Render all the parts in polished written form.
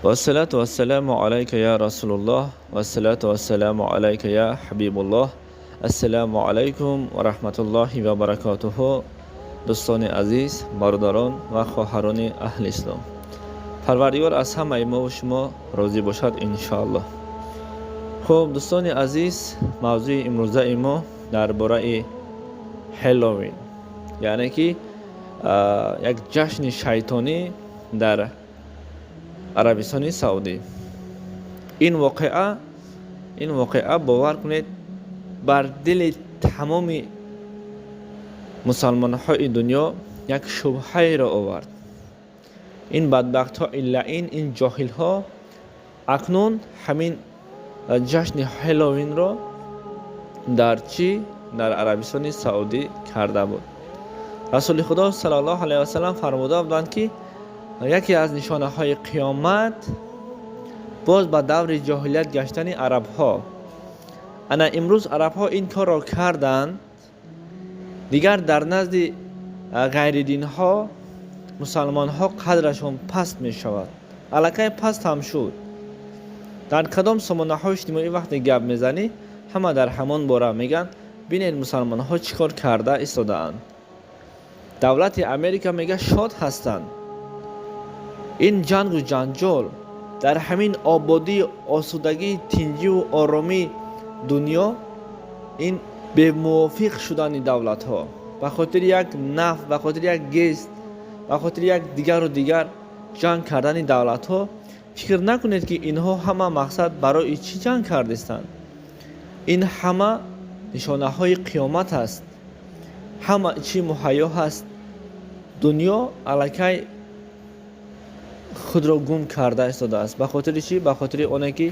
Вассалату вассаламу алайка я Расулуллоҳ, вассалату вассаламу алайка я Ҳабибуллоҳ. Ассалому алайкум ва раҳматуллоҳи ва баракотуҳу. Дӯстони азиз, бародарон ва хоҳарони аҳли ислом, Парвардигор аз ҳамаи мову шумо розӣ бошад, иншоаллоҳ. Хуб, дӯстони азиз, мавзӯи имрӯзаи мо дар бораи Ҳеллоуин, яъне ки як ҷашни шайтонӣ дар Арабистони Саудӣ. Ин воқеа, бовар кунед, бар дили тамоми мусалмонҳои дунё як шубҳаеро овард. Ин бадбахтҳои лаъин, ин ҷоҳилҳо акнун ҳамин ҷашни Ҳеллоуинро дар чӣ, дар Арабистони Саудӣ карда буд. Расули Худо саллаллоҳу алайҳи васалам фармуда буданд, ки яке аз нишонаҳои қиёмат боз ба даври ҷоҳилият гаштани арабҳо. Ана имрӯз арабҳо ин корро карданд. Дигар дар назди ғайридинҳо мусалмонҳо қадрашон паст мешавад. Аллакай паст ҳам шуд. Дар кадом сомонаҳои иҷтимоӣ вақте гап мезанӣ, ҳама дар ҳамон бора мегӯянд: бинед, мусалмонҳо чӣ кор карда истодаанд. Давлати Америка мега шод ҳастанд. Ин ҷангу ҷанҷол дар ҳамин ободии, осудагии, тинҷиву оромии дунё, ин бемувофиқ шудани давлатҳо ба хотири як нафт, ба хотири як ГЭС, ба хотири як дигару дигар ҷанг кардани давлатҳо. Фикр накунед, ки инҳо ҳама мақсад барои чӣ ҷанг кардистанд. Ин ҳама нишонаҳои қиёмат аст. Ҳама чӣ муҳайё ҳаст. Дунё аллакай худро гум карда истодааст. Ба хотири чӣ? Ба хотири оне ки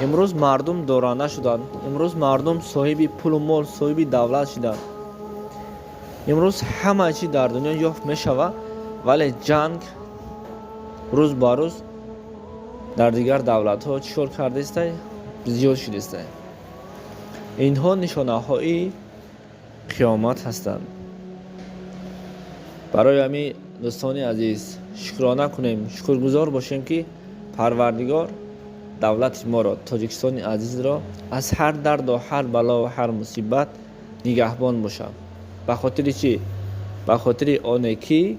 имрӯз мардум доранда шуданд, имрӯз мардум соҳиби пулу мол, соҳиби давлат шуданд. Имрӯз ҳама чӣ дар дунё ёфт мешавад, вале ҷанг рӯз ба рӯз дар дигар давлатҳо чӣ кор кардаистай? Зиёд шудистай. Инҳо нишонаҳои қиёмат ҳастанд. Барои ҳамин, дӯстони азиз, шукрона кунем, шукргузор бошем, ки Парвардигор давлати моро, Тоҷикистони азизро, аз ҳар дарду ҳар балову ҳар мусибат нигаҳбон бошад. Ба хотири чӣ? Ба хотири оне ки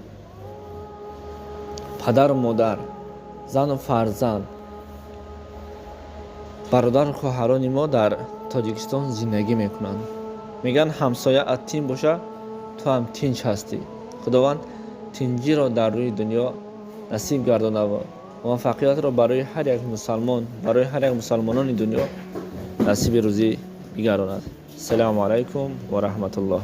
падару модар, зану фарзанд, бародару хоҳарони мо дар Тоҷикистон зиндагӣ мекунанд. Мегӯянд, ҳамсояат тинҷ боша, ту ҳам тинҷ ҳастӣ. Худованд тинҷиро дар рӯи дунё насиб гардонад, муваффақиятро барои ҳар як мусалмон, барои ҳар як мусалмонони дунё насиби рӯзӣ бигардонад. Ассалому алайкум ва раҳматуллоҳ.